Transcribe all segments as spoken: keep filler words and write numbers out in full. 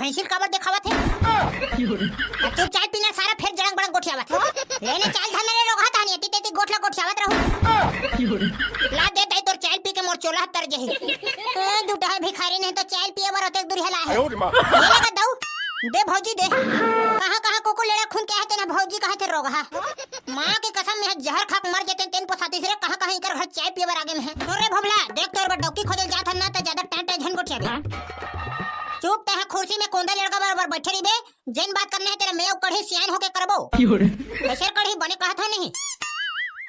भैंसिल काबर देखावत हे? अब चुप चाय पीना सारा, फेर जड़ंग बड़ंग गोठियावत हे। लेने चाल धन ले लोग हाथ हानि, एती तेती गोठला गोठियावत रहू। ला दे दाई तोर चाय पी के मोर चोला तर जही। ए, दुटा भिखारी नहीं तो चाय पिए बर ओतेक दूरिहा लाए हे। ये लगा दऊ। दे भौजी दे। कहाँ कहाँ कोको लेड़ा खून के आहे तेना भौजी कहा थे रोगहा। माँ के कसम में जहर खा के मर जेते तेन पोसाती से रे, कहाँ कहाँ इकर घर चाय पिए बर आगे में हे। सुन रे भोभला, देख तोर बर डौकी खोजे जात हन ना त ज्यादा टांटे झन गोठियाबे। चुप, तैं कुर्सी में कोंदा लेड़का बरोबर बैठे रहिबे, जेन बात करना हे तेला मैं अउ कढ़ी सियान होके करबो। कैसे कढ़ी बने कहत हो नहीं?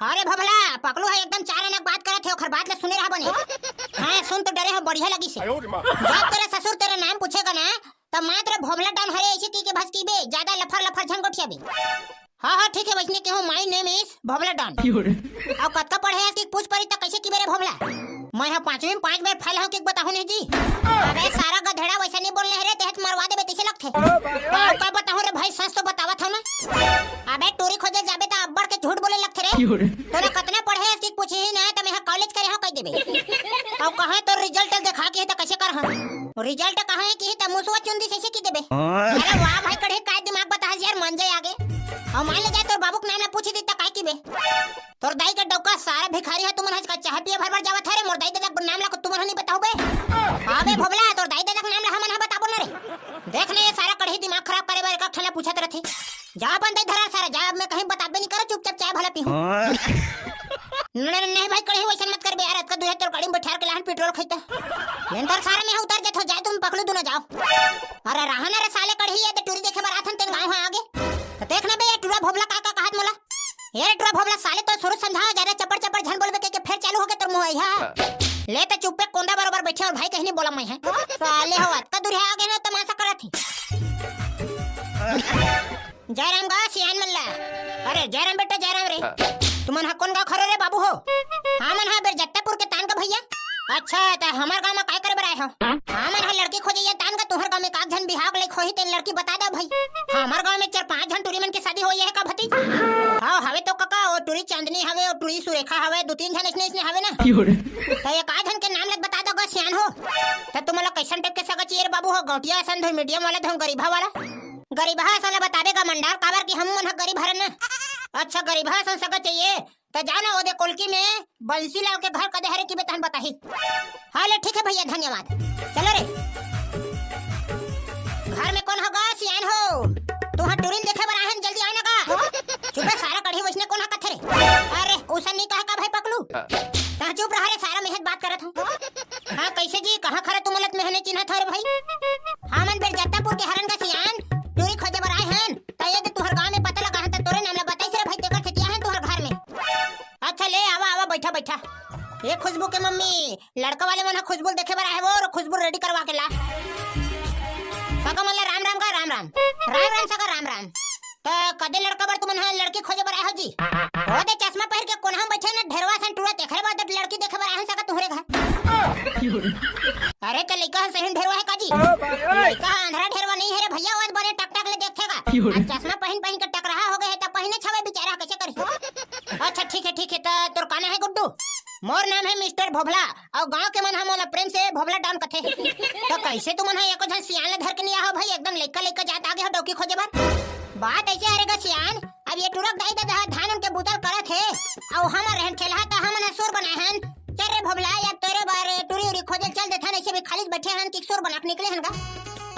अरे भोभला, पकलू हे एकदम चार आना बात करत हे, ओखर बात ला सुने रहा बने। हाँ, सुन तो डरे हो, बढ़िया लगिस हे। जब तेरा ससुर तेरा नाम पूछेगा ना, तब मात्र भोभला डॉन हरे ऐसे की के भसकीबे, ज्यादा लफर लफर झन गोठियाबे। हाँ, हाँ, ठीक है, वैसने के हो, my name is भोभला डॉन। अउ कतका पढ़े हस कि पूछ परी त कैसे किबे रे भोभला? मैं ह पांचवी में पांच बार फेल हूँ कि बताहूँ नहीं जी। अबे सारा गधेड़ा, वैसा नहीं बोलने हरे, तेहत मरवा देबे तैसे लगथे। अउ का बताहूँ रे भाई, सच तो बतावत हूँ ना। अबे टूरी खोजे जाबे त अब्बड़ के झूठ बोले लगथे रे। तोला कतना पढ़े हस कि पूछही ना त मैं ह कॉलेज करे हूँ कह देबे। अउ कहाँ तोर रिजल्ट देखा के हे त कैसे कर हूँ? रिजल्ट कहाँ हे कि त मुसवा चुंदी से की देबे। अरे वाह भाई, कढ़े काय दिमाग बता यार, मन जाए आगे। अउ मान ले जाए तोर बाबू के नाम ला पूछ दी त काय किबे? तोर दाई के डौका सारा भिखारी हे, तुमन हंस का चाह पिए भर भर जावत हे रे, मोर दाई ददा के नाम ला तुमन ह नहीं बताओ बे। हाँ बे भोभला, तोर दाई ददा के नाम ला हमन ह बताबो ना रे। देख ले, ये सारा कढ़ी दिमाग खराब करे बर एक ठन ला पूछत रथे। जा अपन दाई धरा सारा, जा, अब मैं कहीं बताबे नहीं करो, चुपचाप चाय भला पीहूँ। नहीं, नहीं, नहीं भाई, कढ़ी वैसन मत करबे यार, अतका दूर हे तोर गाड़ी में बैठार के लाहन पेट्रोल खैता। लेन तोर सारा में उतर जथो, जाए तुम पकलू दूना जाओ। अरे रहा ना रे साले कढ़ी, ये तो टूरी देखे बर आथन तेन गाँव ह आगे। तो देख ना बे, ये टूरा भोभला का, का कहत मोला। ये रे टूरा भोभला साले, तो शुरू समझाओ, ज्यादा चपर चपर झन बोलबे के, के फेर चालू होके तोर मुँह आई हा। ले तो चुप्पे कोंदा बरोबर बैठे और भाई कहीं नहीं बोला मैं है। साले हो, अतका दूर हे आगे ना तमाशा करत ही। जयराम गा सियान मल्ला। अरे जयराम बेटा जयराम रे। तुमन ह कोन गाँव खरो रे बाबू हो? हमन ह बेरजत्तापुर के तान का भैया। अच्छा, त हमर गाँव में काय करे बर आए हो? हमन ह लड़की खोजे ये तान का, तुहर गाँव में काक झन बिहाव के लइक होही तेन लड़की बता दे भाई। हमर गाँव में चार पांच झन टूरी मन के शादी होई हे का भतीज? हाँ, हवे तो कका, वो टूरी चांदनी हवे, वो टूरी सुरेखा हवे, दो तीन झन इसने इसने हवे ना। त एक आध झन के नाम लग बता दो गा सियान हो। त तुमन ला कैसन टाइप के सगा चाहिए रे बाबू हो? गौटिया असन धोई मीडियम वाला धोई गरीबा वाला? गरीबहा असन ला बताबे गा मंडार, काबर कि हम मन ह गरीब हरन ना। अच्छा, गरीबहा असन सगा चाहिए, त जाओ ना, ओदे कोलकी में बंसीलाल के घर कदे हरे कि बेतहन बताही। हाँ, ले, ठीक है भैया, धन्यवाद। चलो रे। घर में कोन हो गा, सियान हो? तुहर टुरिन देखे बर आहन, जल्दी आओ ना गा। चुप रे, सारा कढ़ी वैसने कोन ह कथे रे? अरे, उसन नहीं कहा का भाई पकलू? तह चुप रहा रे, सारा मेहनत बात करत हूँ। हाँ, कैसे जी? कहाँ खरा तुम लत मेहनत चिन्हत हो रे भाई? हमन बेरजत्तापुर के हरन का सियान, टूरी खोजे बर आए हन। त ये दे तुहर गाँव में पता लगा हन, त तोरे नाम ला बताइस रे भाई, तेकर सेती आए हन तुहर घर में। अच्छा, ले, आवा, आवा, बैठा, बैठा। ए खुशबू के मम्मी, लड़का वाले मन ह खुशबू ल देखे बर आए हे वो, खुशबू रेडी करवा के ला। सगा मन ला राम राम का, राम राम। राम राम सगा, राम राम। त कदे लड़का बर तुमन ह लड़की खोजे बर आए हो जी? ओ दे चश्मा पहिर के कोनहा म बैठे न ढेरवा सन टूरा, तेखरे बर लड़की देखे बर आए हन सगा तुहरे घर। अरे त लइका ह सही म ढेरवा हे का जी? लइका ह अंधरा ढेरवा नहीं हे रे भैया, ओ बने टकटक ले देखथे गा। आ चश्मा पहिन पहिन के टकराहा हो गए हे त पहिने छवे बिचारा कैसे करही? अच्छा ठीक है, ठीक है, त तोर का नाम है गुड्डू? मोर नाम है मिस्टर भोभला। अउ गांव के मन ह मोला प्रेम से भोभला डॉन कथे। त कैसे तुमन ह एको झन सियान ल धर के नहीं आहो भाई, एकदम लइका लइका जात आगे हो डौकी खोजे बर। बात ऐसे हरे गा सियान, अब ये टुरक दाई ददा ह धान उन के बुतल करत हे, अउ हमर रहन ठेलहा त हमन ह सुर बनाए हन। चल रे भोभला, अब तोरे बर टुरी उरी खोजे चल देथन, ऐसे भी खाली बैठे हन कि सुर बना के निकले हन गा।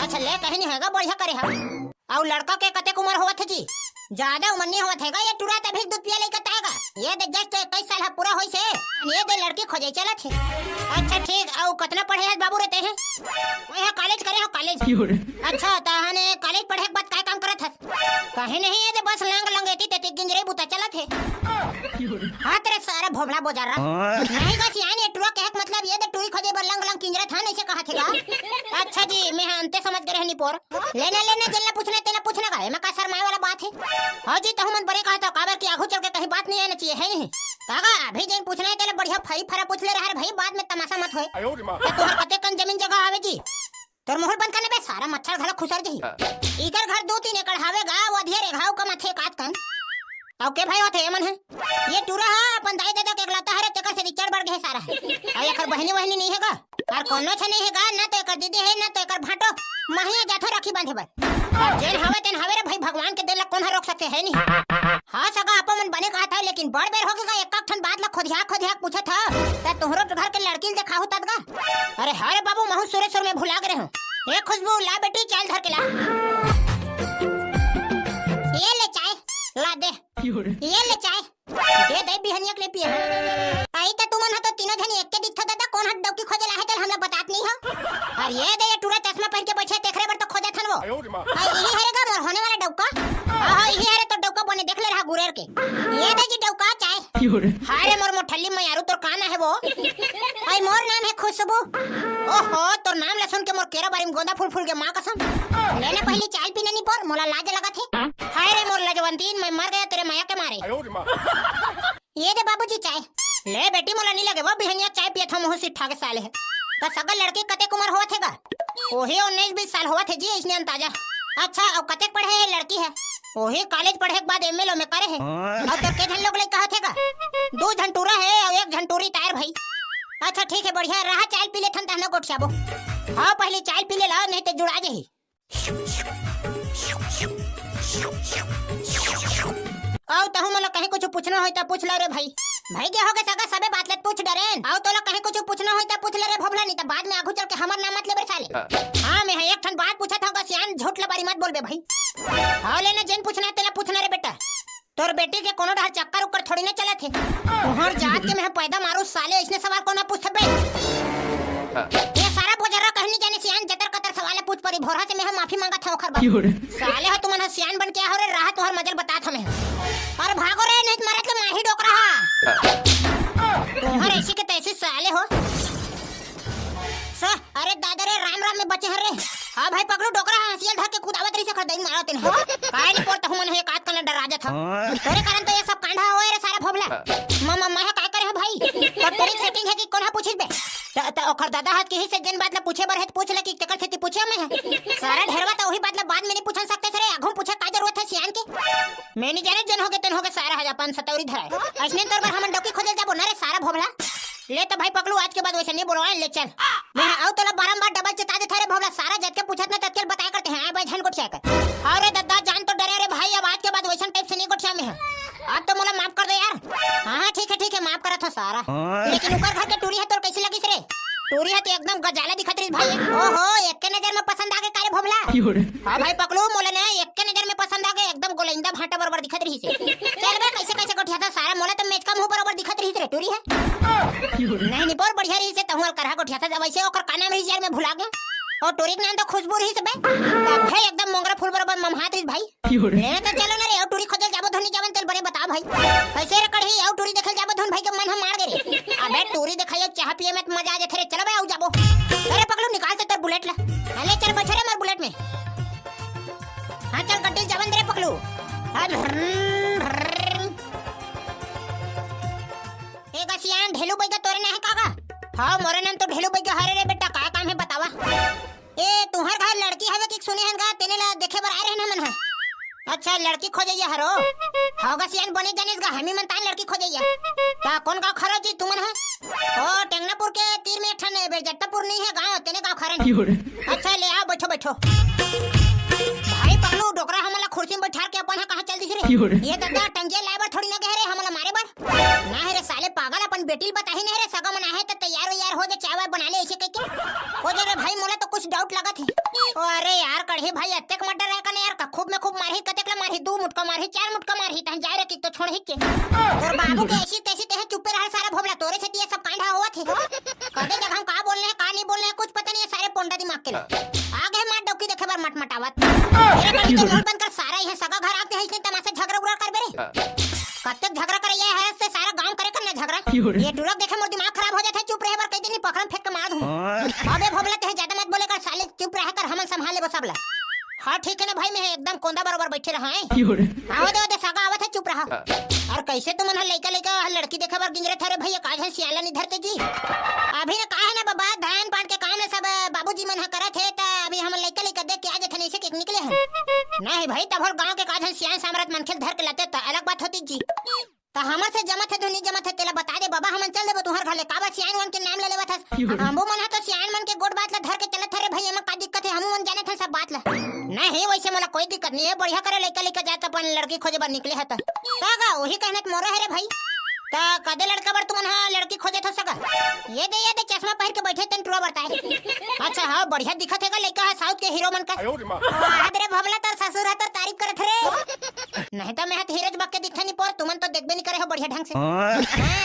अच्छा ले, कहीं नहीं होगा, बढ़िया करे हा। अउ लड़का के कतेक उमर होवत हे जी? ज्यादा उमर नहीं होवत हे गा, ये टुरा तभी दूध पिया लइका ताय गा। ये दे just इक्कीस साल ह पूरा होइस हे, ये दे लड़की खोजे चलत हे। अच्छा ठीक, अउ कतना पढ़े हस बाबू रे तेहे? मैं ह कॉलेज करे हो कॉलेज। अच्छा, तहने कॉलेज पढ़े के बाद काय काम करत हस? कहीं नहीं, ये दे बस लंग लंग एती तेती गिंजरे बुता चलत हे। हाँ तेरे सारा भोभला बोजार रहा। नहीं गा सियान, ये टुरा कहे के मतलब ये दे टुरी खोजे बर लंग लंग किंजरत हन, ऐसे कहा थे गा। अच्छा जी, मैं ह अंते समझ गए रहनी पोर। लेना, लेना, जेला पूछना हे, तेला पूछना का, एमा का शर्माए वाला बात हे? हाँ जी, तहु मन बड़े कहा था, काबर कि आघू चल के कहीं बात नहीं आना चाहिए, है नहीं? काका, अभी जेन पूछना हे, तेला बढ़िया फरी फरा पूछ ले रहा रे भाई, बाद में तमाशा मत होए। त तोहर कते कन जमीन जगह हवे जी? तोर मुहर बंद करना बे, सारा मच्छर घला खुसर जही। इकर घर दो तीन एकड़ हवे गा, वो अधिया रेघाव का मथे कात कन। अउ के भाई होथे एमन हे? ये टूरा हा अपन दाई ददा के एकलौता हरे, तेकर से चढ़ बढ़ गए सारा हे। अउ एकर बहिनी वहिनी नहीं हे गा? अउ कोनो झन नइ हे गा, ना तो एकर दीदी हे, ना तो एकर भांटो। महूं जाथों राखी बांधे बर। अउ जेन हवे तेन हवे रे भाई, भगवान के देन ला कोन ह रोक सकथे, हे नहीं? हाँ सगा, आपा मन बने कहत हव, लेकिन बड़ बेर होगे गा, एक-एक ठन बात ला खोदिहा खोदिहा पूछत हव। त तोहरो घर के लड़की ल देखाहू तब गा। अरे हाँ रे बाबू, महूं सुरे सुर में भुला गे रहेंव। ए खुशबू, ला बेटी, चाय ल धर के ला। ये ले चाय, ला दे। ये ले चाय। दे दे, बिहनिया के ले पिए। अई त तुमन ह तो तीनों झन एके दिखथव दादा, कोन ह डौकी खोजे ला हे तेला हमला बतात नइ हव। अरे ये दे, ये टूरा चश्मा पहिर के बइठे, तेखरे बर तो खोजत हन वो। अई इही हरे गा मोर होने वाला डौका। हाँ, हाँ, इही हरे तोर डौका बने, देख ले रहा गुरेर के। ये दे जी डौका चाय। हाय रे मोर मोठल्ली मयारू, तोर का नाम हे वो? अई मोर नाम हे खुशबू। ओहो, तोर नाम ला सुन के मोर केरा बारी में गोंदा फूल फूल गे, माँ कसम। ले ना पहिली चाय पी ना निपोर, मोला लाज लगत हे। हाय रे मोर लजवंतीन, मैं मर गया तेरे मया के मारे। ये दे बाबूजी चाय। ले बेटी, मोला नइ लगे वो बिहनिया चाय पियत हव, मुँह सिट्ठा के साले हे। त सगा लड़की कतेक उमर होवत हे गा? ओही उन्नीस बीस साल होवत हे जी, अइसने अंदाजा। अच्छा, अउ कतेक पढ़े हे लड़की ह? ओही कॉलेज पढ़े के बाद एम ए ल ओमे करे हे। अउ तोर के झन लोग लइका होथे गा? दू झन टूरा हे अउ एक झन टूरी तार भाई। अच्छा ठीक हे, बढ़िया रहा, चाय पी लेथन तहन गोठियाबो। हाँ, पहिली चाय पी ले ला, नहीं ते जुड़ा जाही। अउ तहूं मोला कहीं कुछु पूछना होही त पूछ ला रे भाई। भइगे होगे सगा, सबे बात ल पूछ डरेन। अउ तोला कहीं कुछु पूछना होही त पूछ ले रे भोभला, नहीं त बाद में आगू चल के हमर नाम मत लेबे साले। हाँ, मैं ह एक ठन बात पूछत हव गा सियान, झूठ ल बारी मत बोलबे भाई। हाँ, ले ना, जेन पूछना हे तेला पूछना रे बेटा। तोर बेटी के कोनो डहर चक्कर उक्कर थोड़ी ना चलत हे। तुंहर जात के मैं ह पैदा मारू साले, अइसने सवाल कोन ह पूछथे बे? ये सारा बोजरा कहीं नइ जाने सियान, जतर कतर सवाल पूछ परी, भोरहा से मैं ह माफी मांगत हव ओखर बर। साले हो तुमन ह सियान बन के आहो रे, रहा तुंहर मजा ल बतात हंव मैं ह। अरे भागो रे, नहीं त मारत ले मारही डोकरा हा। तुंहर अइसी के तइसी साले हो। स-, अरे दादा रे, राम राम में बचे हन रे। हाँ भाई पगलू, डोकरा ह हंसिया ल धर के कुदावत रहिस, ओखर दई मारत हे। काय निपोर तहूं मन ह एक आध कन डरा जाथव। तोरे कारण तो ये सब कांड ह होय रे सारा भोभला। म-, म-, मैं ह काय करे हंव भाई? तोर टूरी के setting हे कि कोन ह पूछिस बे? त, त ओखर दादा ह किहिस हे जेन बात ल पूछे बर हे त पूछ ले, कि तेकर सेती पूछे मैं ह। सारा ढेरवा त ओही बात ल बाद में नइ पूछन सकते थे रे, आघू पूछे का जरूरत हे सियान के? मैं नइ जाने, जेन होगे तेन होगे, सारा ह अपन सतौरी धराय। अइसने तोर बर हमन डौकी खोजे ल जाबो ना रे सारा भोभला। ले त भाई पगलू, आज के बाद वइसे नइ बोलवाय, ले चल। मैं ह अउ तोला बारंबार डबल चेता देथंव रे भोभला, सारा जतके पूछत ना ततके ल बताय करते हंव, आय बाय झन गोठियाय कर। अरे दद्दा, जान तो डरेंव रे भाई, अब आज के बाद वइसन type से नइ गोठियांव मैं ह। अब तो मोला माफ कर दे यार। हाँ, हाँ, ठीक हे, ठीक हे, माफ करत हंव सारा। लेकिन ओकर घर के टूरी ह तोर कइसे लगिस रे? टूरी ह तो एकदम गजाला दिखत रहिस भाई। ओहो, एक्के नजर में पसंद आ गे का रे भोभला? हाँ भाई पगलू, मोला ना एक्के नजर में पसंद आ गे, एकदम गोलैंदा भांटा बरोबर दिखत रहिस हे। चल बे, कइसे कइसे गोठियाथस सारा, मोला तो मेचका मुंह बरोबर दिखत रहिस रे टूरी ह। नहीं निपोर, बढ़िया रहिस हे, तहूं अलकरहा गोठियाथस, वइसे ओकर का नाम रहिस यार, मैं भुला गेंव। अउ टूरी के नाम तो खुशबू रहिस बे। तभे एकदम मोंगरा फूल बरोबर ममहात रहिस भाई। ले ना त चलो ना रे, अउ टूरी खोजे ल जाबो धुन, नइ जाबो त तेला बने बताव भाई। कइसे रे कड़ही, अउ टूरी देखे ल जाबो धुन भाई के मन ह मार गे रे। अबे टूरी देखाय अउ चाहा पिये में त मजा आ जाथे रे, चलो बे अउ जाबो। अरे पगलू निकाल तो तोर bullet ला। हाँ, ले चल बइठ रे मोर bullet में। हाँ चल गड्डी ल जावन दे रे पगलू। हाँ, भ्रम, भ्रम। ए गा सियान, ढेलू बइगा तोरे नाम हे का गा? हाँ, मोरे नाम तो ढेलू बइगा हरे रे बेटा, का काम हे बतावा? ए, तुंहर घर लड़की हवे कि सुने हन गा, तेने ला देखे बर आय रहेन हमन ह। अच्छा, लड़की खोजइया हरो? हव गा सियान, बने जानिस गा, हमी मन तान लड़की खोजइया। त कोन गाँव हरो जी तुमन ह? ओ, टेंगनापुर के तीर में एक ठन बेरजत्तापुर नइ हे गाँव, तेने गाँव हरन। अच्छा, ले आओ, बइठो, बइठो। भाई पगलू, डोकरा हमन ला खुर्सी में बइठार के अपन ह कहाँ चल दिस रे? ये ददा, टंगिया लाय बर थोड़ी ना गे रे, हमन ला मारे बर। ना हे रे साले पागल, अपन बेटी ल बताही नहीं रे, सगा मन आहे त तैयार वैयार हो जा, चाय वाय बना ले अइसे कहिके। हो जा रे भाई, मोला तो कुछ doubt लगत हे। ओ अरे यार, कड़ही भाई अतेक मटर रहे कने यार, का खूब में खूब मारही, कतेक ला मारही, दू मुटका मारही, चार मुटका मारही, तहन जाय रे कि तो छोड़ही के। तोर बाबू के अइसी तइसी, तेहे चुप्पे रह सारा भोभला, तोरे सेती ये सब कांड होवत हे। कते जगह हम का बोलने हे, का नहीं बोलने हे, कुछ पता नहीं हे सारे पोंडा दिमाग के ला। आ गे मार डौकी देखे बर मटमटावत। तेरे कड़ही तो मुंह बंद कर सारा, इहाँ सगा घर आके अइसने तमाशा झगरा उगरा करबे रे। कतेक झगरा करइया हरस ते सारा गांव करे कर ना झगरा। ये टूरा देखे मोर दिमाग खराब हो जाथे, चुप रहे बर कहि देनी, पकड़म फेंक के मार दूं। अबे भोभला तेहे ज्यादा मत बोले कर साले, चुप रहे कर, हमन संभाल लेबो सब ला। हाँ ठीक हे ना भाई, मैं एकदम कोंदा बरोबर बइठे रहा हंव। हाँ, ओदे, ओदे सगा आवत हे, चुप रहा। अउ कइसे तुमन ह लइका लइका ह लड़की देखे बर गिंजरत हरे भइया, का झन सियान ला नइ धरते जी। अभी न का हे ना बबा, धान पान के काम ल सब बाबूजी मन ह करत हे, त अभी हमन लइका लइका देख के आ जथन, अइसे के निकले हन। नहीं भाई, तभो ल गांव के का झन सियान सामरथ मनखे ल धर के लाते त अलग बात होतिस जी। त हमर से जमत हे धुन नइ जमत हे, तेला बता दे बबा। पप्पा हमन चल देबो तुंहर घर ले, काबर सियान मन के नाम ले लेवत हस? हमू मन ह तो सियान मन के गोठ बात ला धर के चलत हरे भई, एमा का दिक्कत हे? हमू मन जानत हन सब बात ला। नहीं, वइसे मोला कोई दिक्कत नहीं हे, बढ़िया करे लइका लइका जात अपन लड़की खोजे बर निकले हत। का गा, वही कहना त मोरो हे रे भई। त कदे लड़का बर तुमन ह लड़की खोजत हो सगा? ये दे, ये दे, चश्मा पहिर के बइठे तेन टुरा बरताए। अच्छा, हाँ, बढ़िया दिखत हे गा लइका ह साउथ के हीरो मन कस। वाह रे भोभला, तोर ससुर ह तोर तारीफ करत हे रे। नहीं त मैं ह त हीरो बक के दिखथे नहीं पोर, तुमन तो देखबे नहीं करे हो बढ़िया ढंग से। हाँ,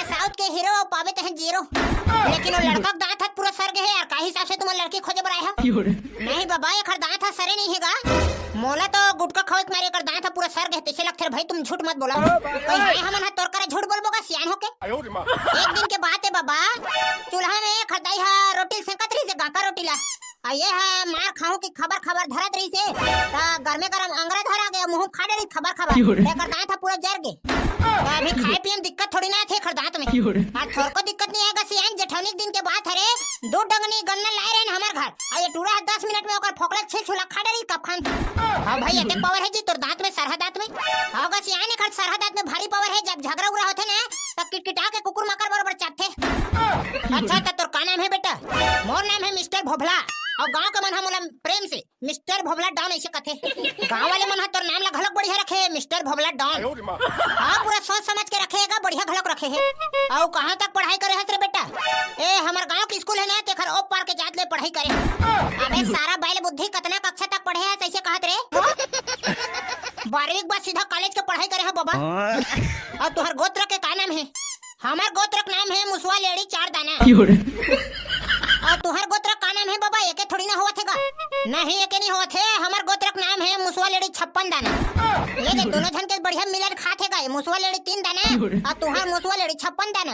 साउथ के हीरो पाबे तहे जीरो। लेकिन वो लड़का के दांत ह पूरा सर गे हे यार, का हिसाब से तुमन लड़की खोजे बर आए हो? नहीं बाबा, एखर दांत ह सरे नहीं हे गा। मोला तो गुटखा खवाए के मारे एकर दांत ह पूरा सर गे हे, तइसे लगथे रे भई, तुम झूठ मत बोला। कहीं हे हमन ह तोर करा झूठ बोलबो गा सियान होके? एक दिन के बात हे बाबा, चूल्हा में एखर दाई ह रोटी सेंकत रहिस हे, गांका रोटी ला। आ ये ह मार खाहूं कि खबर खबर धरत रहिस हे, त गरमे गरम अंगरा धर आ गे, मुंह खा डरिस खबर खबर। एकर दांत ह पूरा जर गे। त अभी खाए पिए में दिक्कत थोड़ी ना आथे एखर दांत में। आज थोरको दिक्कत नहीं आएगा सियान, जेठौनी के दिन के बात हरे, दू डंगनी गन्ना लाए रहे हमर घर। आ ये टूरा ह दस मिनट में ओकर फोकला छिल छुला खा डरिस कब खान। हाँ भई, अतेक पावर हे जी तोर दांत में, सरहा दांत में। हाँ गा सियान, एखर सरहा दांत में भारी पावर हे, जब झगरा उगरा होथे ना, त किटकिटा के कुकुर माकर बरोबर चापथे। अच्छा, त तोर का नाम हे बेटा? मोर नाम हे मिस्टर भोभला, अउ गांव के मन ह मोला प्रेम से मिस्टर भोभला डॉन अइसे कथे। गांव वाले मन ह तोर नाम ला घलोक बढ़िया रखे हे, मिस्टर भोभला डॉन। हाँ, पूरा सोच समझ के रखे हे गा, बढ़िया घलोक रखे हे। अउ कहाँ तक पढ़ाई करे हस रे बेटा? ए, हमर गांव के स्कूल हे ना, तेखर ओ पार के जात ले पढ़ाई करे हंव। अबे सारा बैल बुद्धि, कतना कक्षा तक पढ़े हस अइसे कहत रे? बारहवीं के बाद सीधा कॉलेज के पढ़ाई करे हंव बाबा। अउ तुंहर गोत्र के का नाम हे? हमर गोत्र के नाम हे मुसवा लेड़ी चार दाना। अउ तुंहर गोत्र के का नाम हे बाबा? एके थोड़ी ना होवत हे गा। नहीं, एके नहीं होवत हे। हमर गोत्र के नाम हे मुसवा लेड़ी छप्पन दाना। ये दे, दोनों झन के बढ़िया मिलन खात हे गा। ये मुसवा लेड़ी तीन दाना, अउ तुंहर मुसवा लेड़ी छप्पन दाना।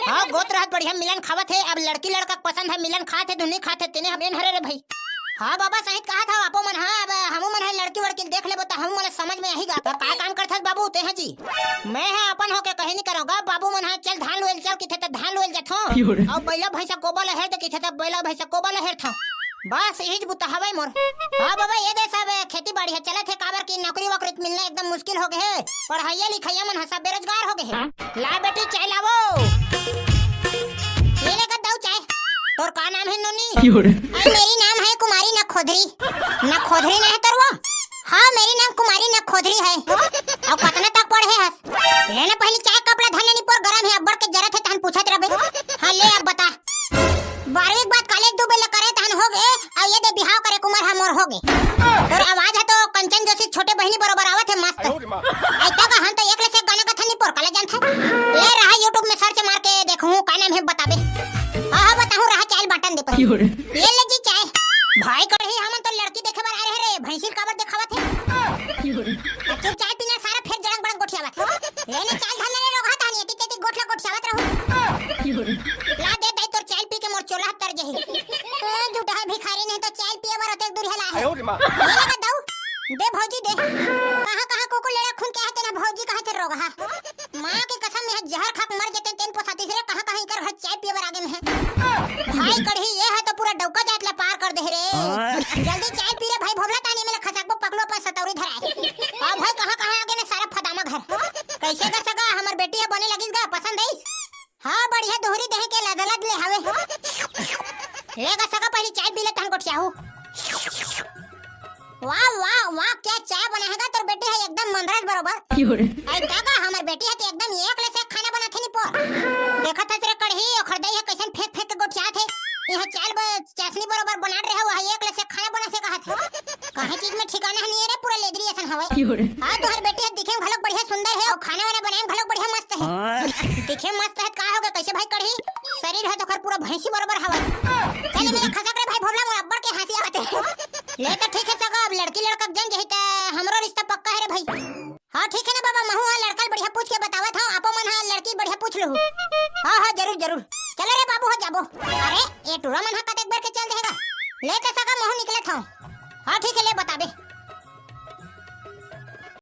हाँ, गोत्र ह बढ़िया मिलन खावत हे। अब लड़की लड़का के पसंद हे, मिलन खात हे, धुनी खात हे, तेने हम एन हरे रे भई। हाँ बाबा, सही कहत हव, आपो मन ह, अब हमू मन ह लड़की वड़की देख लेबो त हमू मन ला समझ में आही गा। त का काम करथस बाबू तेहा जी? मैं ह अपन होके कहीं नहीं करंव गा, बाबू मन ह चल धान लुएल चल किथे त धान लुएल जाथंव। अउ बइला भैंसा कोबा ल हेर दे किथे त बइला भैंसा कोबा ल हेरथंव। बस इहीच बुता हवय मोर। हाँ बाबा, ये दे सब खेती बाड़ी ह चलत हे, काबर कि नौकरी वोकरी मिलना एकदम मुश्किल हो गे हे। पढ़इया लिखइया मन ह सब बेरोजगार हो गे हे। ला बेटी, चाय लावो। ये ले गा दाऊ चाय। तोर का नाम हे नोनी? अरे, मेरी नाम है कुमारी नखोदरी। नखोदरी ना है तोर वो? हाँ, मेरी नाम कुमारी नखोदरी है। अउ कतना तक पढ़े हस? ले ना पहिली चाय, कपड़ा धन नहीं पोर गरम हे, अब्बड़ के जरत हे, तहन पूछत रहिबे। हाँ, ले अब बता। बारहवीं के बाद कॉलेज दू बेर ले करे तहन हो गे, अउ ये दे बिहाव करे के उमर ह मोर हो गे। तोर आवाज ह तो कंचन जोशी छोटे बहिनी बरोबर आवत हे, मस्त। अइता का हम तो एक ले से गाना गाथन नहीं पोर काला जानथे। ले रहा YouTube में search मार के देखहूं का नाम हे बताबे। हाँ, हाँ, बताहूं, रहा चाय ल बाटन दे पर। ये ले जी चाय। भाई कढ़ी, हमन तो लड़की देखे बर आए रहे रे, भैंसी ल काबर देखावत हे? अब चुप चाय पीना सारा, फेर जड़ंग बड़ंग गोठियावत। ले ले चाय धन ले रोगहा तानी, एती तेती गोठला गोठियावत रहू। ला दे दाई, तोर चाय पी के मोर चोला ह तर जही। ए, झूठा भिखारी नहीं तो चाय पिए बर ओतेक दूर हला है। ये ले दाऊ, दे भौजी दे। कहाँ कहाँ कुकुर लेड़ा खून के है तेना भौजी कहे थे रोगहा। माँ के कसम, मैं जहर खा के मर जतेंव तेन पोसातिस रे, कहाँ कहाँ इकर घर चाय पिए बर आगे में है। भाई कढ़ी, ये ह तो पूरा डौका जात ला पार कर दे रे। जल्दी चाय पी रे भाई भोभला, तानी मेला खसकबो पकलो अपन सतौरी धराए। आ भाई, कहाँ कहाँ आगे ने सारा फदामा घर। कइसे गा सगा, हमर बेटी ह बने लगिस गा, पसंद आइस? हाँ, बढ़िया दोहरी देहे के लदलद ले हवे। ले गा सगा, पहिली चाय पी ले तहन गोठियाहू। वाह, वाह, वाह, क्या चाय बनाए हे गा तोर बेटी ह, एकदम मंदरस बरोबर। अरे दादा, हमर बेटी ह तो एकदम एक ले से खाना बनाथे नी पोर। देखत हस रे कढ़ी, ओखर दई ह कइसन फेंक फेंक के गोठियाथे। इहाँ चाय ब-, चासनी बरोबर बनात रहे, वह एक ले से खाना बनाथे कहत हे। काहे चीज में ठिकाना ह नहीं रे, पूरा लेदरी असन हवय। हाँ, तोहर बेटी ह दिखे में घलोक बढ़िया सुंदर हे, अउ खाना वाना बनाए में घलोक बढ़िया मस्त हे। दिखे में मस्त हे, का हो गे, कइसे भाई कढ़ी? शरीर ह तो ओखर पूरा भैंसी बरोबर हवय। चल, मेला खसक रे भाई भोभला, मोर अब्बड़ के हाँसी आवत हे। ले त ठीक हे सगा, अब लड़की लड़का के जन जही त हमरो रिश्ता पक्का हे रे भाई। हाँ ठीक हे ना बाबा, महू हा लड़का ल बढ़िया पूछ के बतावत हंव, आपो मन हा लड़की बढ़िया पूछ लूहू। हाँ हाँ जरूर जरूर, चलो रे बाबू हो जाबो। अरे ए टूरा मन हा कतेक बेर के चल देहेगा। ले त सगा महू निकलत हंव। हाँ ठीक हे ले बताबे।